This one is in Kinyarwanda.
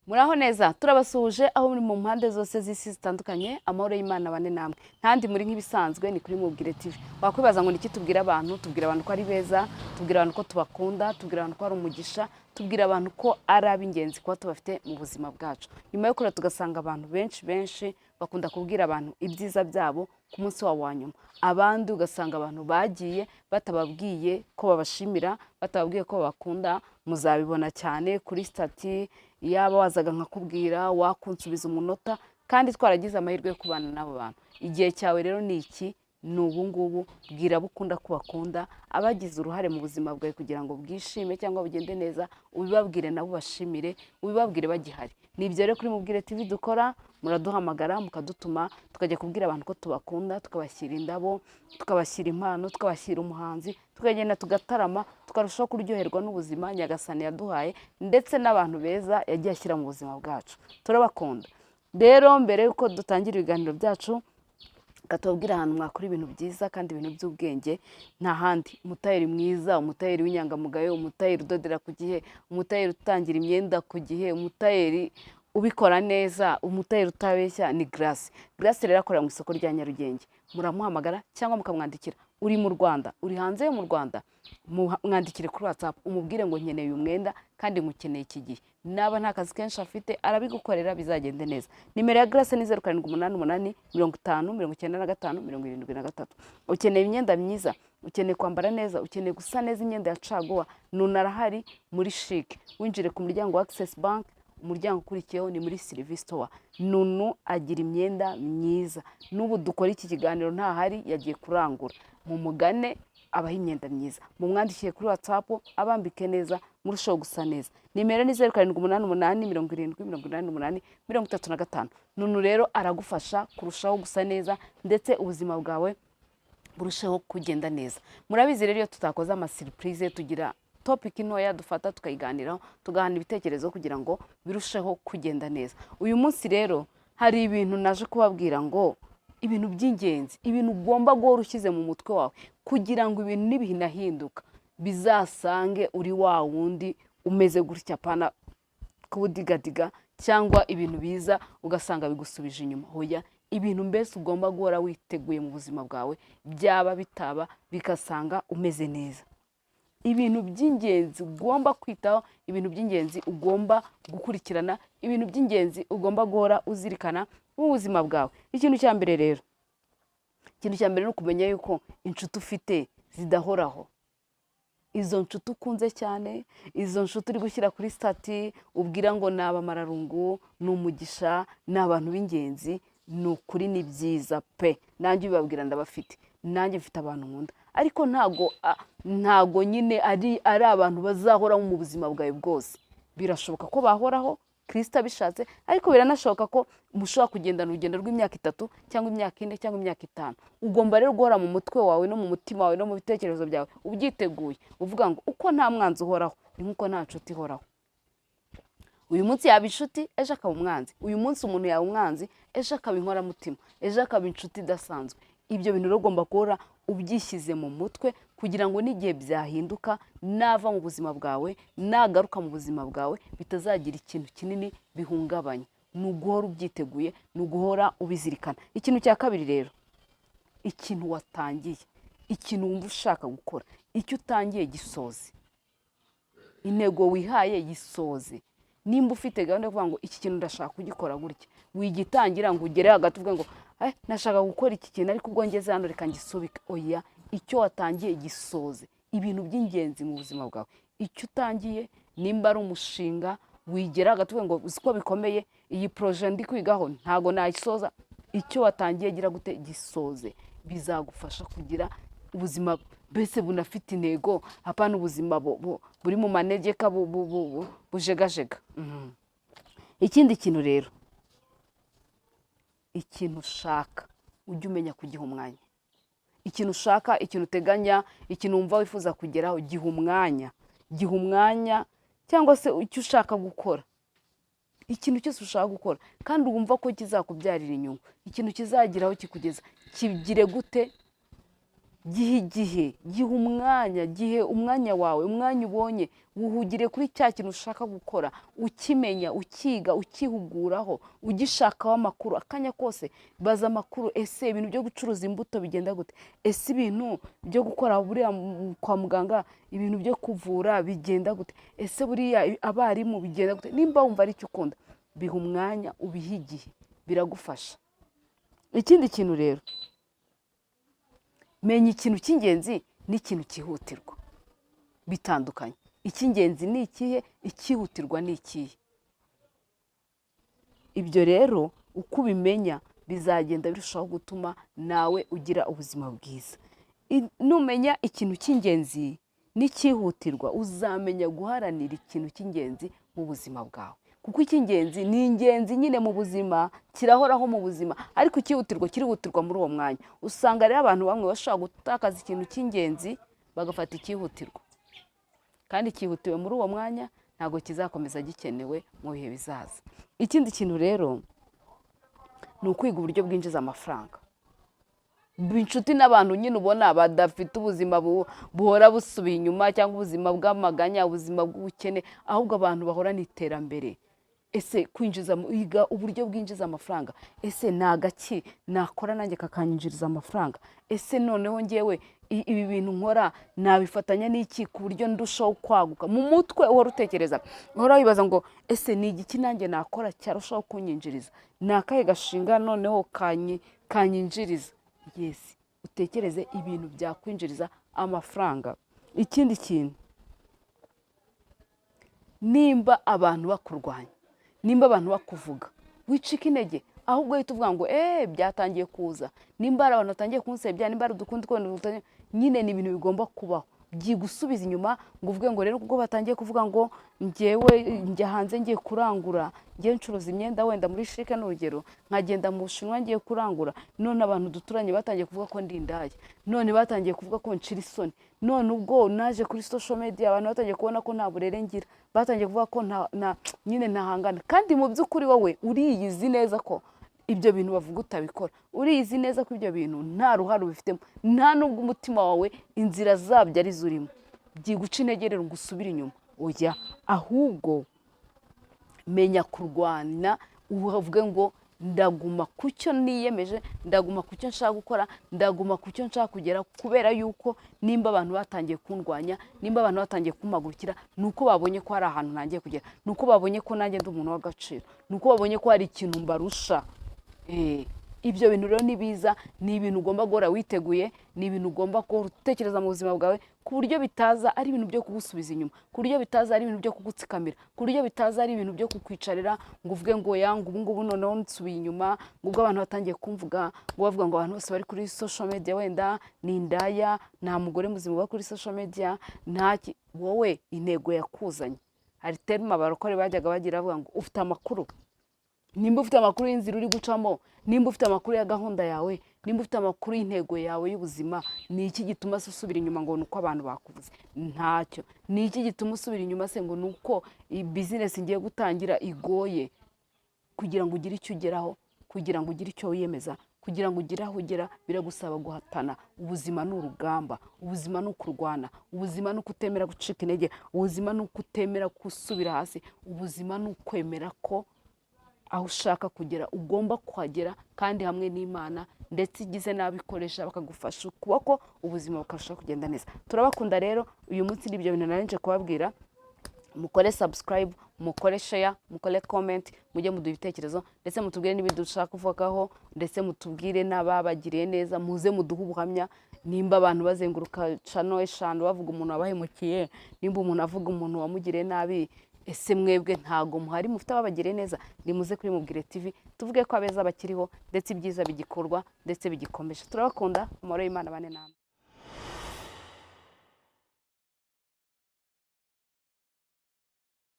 Muraho neza, turabasuhuje aho muri mu mpande zose z'isi zitandukanye. Amahoro y'Imana bane namwe. Ntandi muri nk'ibisanzwe ni kuri Mubwire TV. Wakwibaza ngo niki tubwira abantu? Tubwira abantu ko ari beza, tubwira abantu ko tubakunda, tubwira abantu ko ari umugisha, tubwira abantu ko ari ab'ingenzi kuba tubafite mu buzima bwacu. Nyuma yo kureba tugasanga abantu benshi benshi bakunda kubwira abantu ibyiza byabo ku munsi wabo wa nyuma, abandi ugasanga abantu bagiye batababwiye ko babashimira, batababwiye ko babakunda. Muzabibona cyane kuri status, yaba wazaga nkakubwira wakunsubiza umunota, kandi twaragize amahirwe yo kubana n'abo bantu. Igihe cyawe rero ni iki, ni ubu ngubu. Bwira abo ukunda ko bakunda, abagize uruhare mu buzima bwawe kugira ngo bwishime cyangwa bugende neza, ubibabwire nabo bashimire, ubibabwire bagihari. Ni ibyo rero kuri Mubwire TV dukora. Muraduhamagara, mukadutuma, tukajya kubwira abantu ko tubakunda, tukabashyira indabo, tukabashyira impano, tukabashyira umuhanzi, tukagenda tugatarama, tukarushaho kuryoherwa n'ubuzima Nyagasani yaduhaye ndetse n'abantu beza yagiye ashyira mu buzima bwacu. Turabakunda rero. Mbere y'uko dutangira ibiganiro byacu, katubabwira ahantu mwakora ibintu byiza kandi ibintu by'ubwenge. Nta handi, umutayeri mwiza, umutayeri w'inyangamugayo, umutayeri udodera ku gihe, umutayeri utangira imyenda ku gihe, umutayeri ubikora neza, umutayeri utabeshya ni Grace. Grace rero akorera mu isoko rya Nyarugenge. Muramuhamagara cyangwa mukamwandikira. Uri mu Rwanda, uri hanze yo mu Rwanda, mwandikire kuri WhatsApp, umubwire ngo nkeneye uyu mwenda kandi nkukeneye iki gihe. Naba nta kazi kenshi afite, arabigukorera bizagende neza. Nimero ya Grace ni 0788 50 95 73. Ukeneye imyenda myiza, ukeneye kwambara neza, ukeneye gusa neza, imyenda ya caguwa, nuna arahari muri CHIC. Winjire ku muryango wa Access Bank, umuryango ukurikiyeho ni muri Silver Store. Nunu agira imyenda myiza. N'ubu dukora iki kiganiro ntahari, yagiye kurangura. Mumugane abaha imyenda myiza, mumwandikiye kuri WhatsApp abambike neza, murushaho gusa neza. Nimero ni 0788 70 88 35. Nunu rero aragufasha kurushaho gusa neza ndetse ubuzima bwawe burusheho kugenda neza. Murabizi rero, iyo tutakoze amasurprise, tugira topic ntoya dufata tukayiganiraho, tugahana ibitekerezo kugira ngo birusheho kugenda neza. Uyu munsi rero hari ibintu naje kubabwira ngo ibintu by'ingenzi, ibintu ugomba guhora ushyize mu mutwe wawe kugira ngo ibintu nibinahinduka bizasange uri wa wundi umeze gutya, pana kubudigadiga cyangwa ibintu biza ugasanga bigusubije inyuma. Hoya, ibintu mbese ugomba guhora witeguye mu buzima bwawe, byaba bitaba bigasanga umeze neza. Ibintu by'ingenzi ugomba kwitaho, ibintu by'ingenzi ugomba gukurikirana, ibintu by'ingenzi ugomba guhora uzirikana mu buzima bwawe. Ikintu cya mbere rero, ikintu cya mbere ni ukumenya yuko inshuti ufite zidahoraho. Izo nshuti ukunze cyane, izo nshuti uri gushyira kuri status ubwira ngo ni abamararungu, ni umugisha, ni abantu b'ingenzi, ni ukuri ni byiza pe. Nanjye ubibabwira ndabafite, nanjye mfite abantu nkunda, ariko ntago nyine ari abantu bazahoraho mu buzima bwawe bwose. Birashoboka ko bahoraho Kirisita abishatse, ariko biranashoboka ko mushobora kugendana urugendo rw'imyaka 3 cyangwa imyaka 4 cyangwa imyaka 5. Ugomba rero guhora mu mutwe wawe no mu mutima wawe no mu bitekerezo byawe ubyiteguye, uvuga ngo uko nta mwanzi uhoraho ni nk'uko nta nshuti ihoraho. Uyu munsi yaba inshuti, ejo akaba umwanzi. Uyu munsi umuntu yaba umwanzi, ejo akaba inkoramutima, ejo akaba inshuti idasanzwe. Ibyo bintu rero ugomba guhora ubyishyize mu mutwe kugira ngo n'igihe byahinduka, nava mu buzima bwawe, nagaruka mu buzima bwawe, bitazagira ikintu kinini bihungabanya. Ni uguhora ubyiteguye, ni uguhora ubizirikana. Ikintu cya kabiri rero, ikintu watangiye, ikintu wumva ushaka gukora, icyo utangiye gisoze. Intego wihaye yisoze. Nimba ufite gahunda yo kuvuga ngo iki kintu ndashaka kugikora gutya, wigitangira ngo ugere hagati uvuge ngo nashaka gukora iki kintu, ariko ubwo ngeze hano reka ngisubike. Oya, icyo watangiye gisoze. Ibintu by'ingenzi mu buzima bwawe, icyo utangiye, nimba ari umushinga, wigera hagati uvuge ngo uzi ko bikomeye, iyi projet ndi kwigaho ntago nayisoza. Icyo watangiye gira gute? Gisoze. Bizagufasha kugira ubuzima mbese bunafite intego, hapana ubuzima buri mu manegeka, bujegajega. Ikindi kintu rero, ikintu ushaka ujye umenya kugiha umwanya. Ikintu ushaka, ikintu uteganya, ikintu wumva wifuza kugeraho, giha umwanya, giha umwanya. Cyangwa se icyo ushaka gukora, ikintu cyose ushaka gukora kandi wumva ko kizakubyarira inyungu, ikintu kizageraho kikugeza, kigire gute? Gihe igihe, gihe umwanya, gihe umwanya wawe, umwanya ubonye wuhugire kuri cya kintu ushaka gukora, ukimenya, ukiga, ukihuguraho, ugishakaho amakuru. Akanya kose baza amakuru: ese ibintu byo gucuruza imbuto bigenda gute? Ese ibintu byo gukora buriya kwa muganga, ibintu byo kuvura bigenda gute? Ese buriya abarimu bigenda gute? Nimba wumva ari icyo ukunda, biha umwanya, ubihe igihe, biragufasha. Ikindi kintu rero, menya ikintu cy'ingenzi n'ikintu cyihutirwa bitandukanye. Icy'ingenzi ni ikihe? Icyihutirwa ni ikihe? Ibyo rero uko ubimenya bizagenda birushaho gutuma nawe ugira ubuzima bwiza. Numenya ikintu cy'ingenzi n'icyihutirwa, uzamenya guharanira ikintu cy'ingenzi mu buzima bwawe, kuko icy'ingenzi ni ingenzi nyine mu buzima, kirahoraho mu buzima, ariko icyihutirwa kirihutirwa muri uwo mwanya. Usanga rero abantu bamwe bashobora gutakaza ikintu cy'ingenzi bagafata icyihutirwa, kandi cyihutiwe muri uwo mwanya ntabwo kizakomeza gikenewe mu bihe bizaza. Ikindi kintu rero ni ukwiga uburyo bwinjiza amafaranga. Inshuti n'abantu nyine ubona badafite ubuzima buhora busubiye inyuma, cyangwa ubuzima bw'amaganya, ubuzima bw'ubukene, ahubwo abantu bahorana iterambere. Ese kwinjiza, wiga uburyo bwinjiza amafaranga. Ese ni agaki nakora nanjye kakanyinjiriza amafaranga? Ese noneho ngewe ibi bintu nkora nabifatanya n'iki ku buryo ndushaho kwaguka mu mutwe? Uhora utekereza, uhora wibaza ngo: ese ni igiki nanjye nakora cyarushaho kunyinjiriza? Ni akahe gashinga noneho kanyinjiriza? Yes, utekereze ibintu byakwinjiriza amafaranga. Ikindi kintu, nimba abantu bakurwanya, nimba abantu bakuvuga, wicika intege, ahubwo uhita uvuga ngo: eee, byatangiye kuza. Nimba hari abantu batangiye kunsebya, nimba hari udukundi twenda, nyine ni ibintu bigomba kubaho. Byigusubiza inyuma ngo uvuge ngo rero kuko batangiye kuvuga ngo ngewe njya hanze ngiye kurangura, ngewe ncuruza imyenda wenda muri CHIC n'urugero, nkagenda mu Bushinwa ngiye kurangura, none abantu duturanye batangiye kuvuga ko ndi indaya, none batangiye kuvuga ko nshira isoni, none ubwo naje kuri social media abantu batangiye kubona ko nta burere ngira, batangiye kuvuga ko nta nyine ntahangana. Kandi mu by'ukuri wowe uriyizi neza ko ibyo bintu bavuga utabikora, uriyizi neza ko ibyo bintu nta ruhare ubifitemo, nta n'ubwo umutima wawe inzira zabyo arizo urimo. Byiguca intege rero ngo usubire inyuma, oya, ahubwo menya kurwana, uvuge ngo: ndaguma ku cyo niyemeje, ndaguma ku cyo nshaka gukora, ndaguma ku cyo nshaka kugera, kubera yuko nimba abantu batangiye kundwanya, nimba abantu batangiye kumpagurukira, ni uko babonye ko hari ahantu ntangiye kugera, ni uko babonye ko nanjye ndi umuntu w'agaciro, ni uko babonye ko hari ikintu mbarusha. Ibyo bintu rero ni biza, ni ibintu ugomba guhora witeguye, ni ibintu ugomba guhora utekereza mu buzima bwawe, ku buryo bitaza ari ibintu byo kugusubiza inyuma, ku buryo bitaza ari ibintu byo kugutsikamira, ku buryo bitaza ari ibintu byo kukwicarira ngo uvuge ngo yanga ubu ngubu noneho nsubiye inyuma, ngo ubwo abantu batangiye kumvuga, ngo bavuga ngo abantu bose bari kuri social media wenda ni indaya, nta mugore muzima uba kuri social media, nta wowe intego yakuzanye. Hari terme abarokore bajyaga bagira bavuga ngo ufite amakuru. Nimba ufite amakuru y'inzira uri gucamo, nimba ufite amakuru ya gahunda yawe, nimba ufite amakuru y'intego yawe y'ubuzima, ni iki gituma se usubira inyuma ngo ni uko abantu bakuvuze? Ntacyo. Ni iki gituma usubira inyuma se ngo ni uko iyi business ngiye gutangira igoye? Kugira ngo ugire icyo ugeraho, kugira ngo ugire icyo wiyemeza, kugira ngo ugere aho ugera, biragusaba guhatana. Ubuzima ni urugamba, ubuzima ni ukurwana, ubuzima ni ukutemera gucika intege, ubuzima ni ukutemera gusubira hasi, ubuzima ni ukwemera ko aho ushaka kugera ugomba kuhagera, kandi hamwe n'Imana, ndetse igize n'abikoresha bakagufasha ukuboko, ubuzima bukarushaho kugenda neza. Turabakunda rero. Uyu munsi n'ibyo bintu nari kubabwira. Mukore subscribe, mukore share, mukore comment, mujye muduha ibitekerezo, ndetse mutubwire n'ibindi dushaka kuvugaho, ndetse mutubwire n'ababagiriye neza, muze muduhe ubuhamya. Nimba abantu bazenguruka channel 5 bavuga umuntu wabahemukiye, nimba umuntu avuga umuntu wamugiriye nabi, ese mwebwe ntago muhari mufite ababagiriye neza? Nimuze kuri Mubwire TV tuvuge ko abeza bakiriho, ndetse ibyiza bigikorwa, ndetse bigikomeje. Turabakunda. Amahoro y'Imana bane namwe.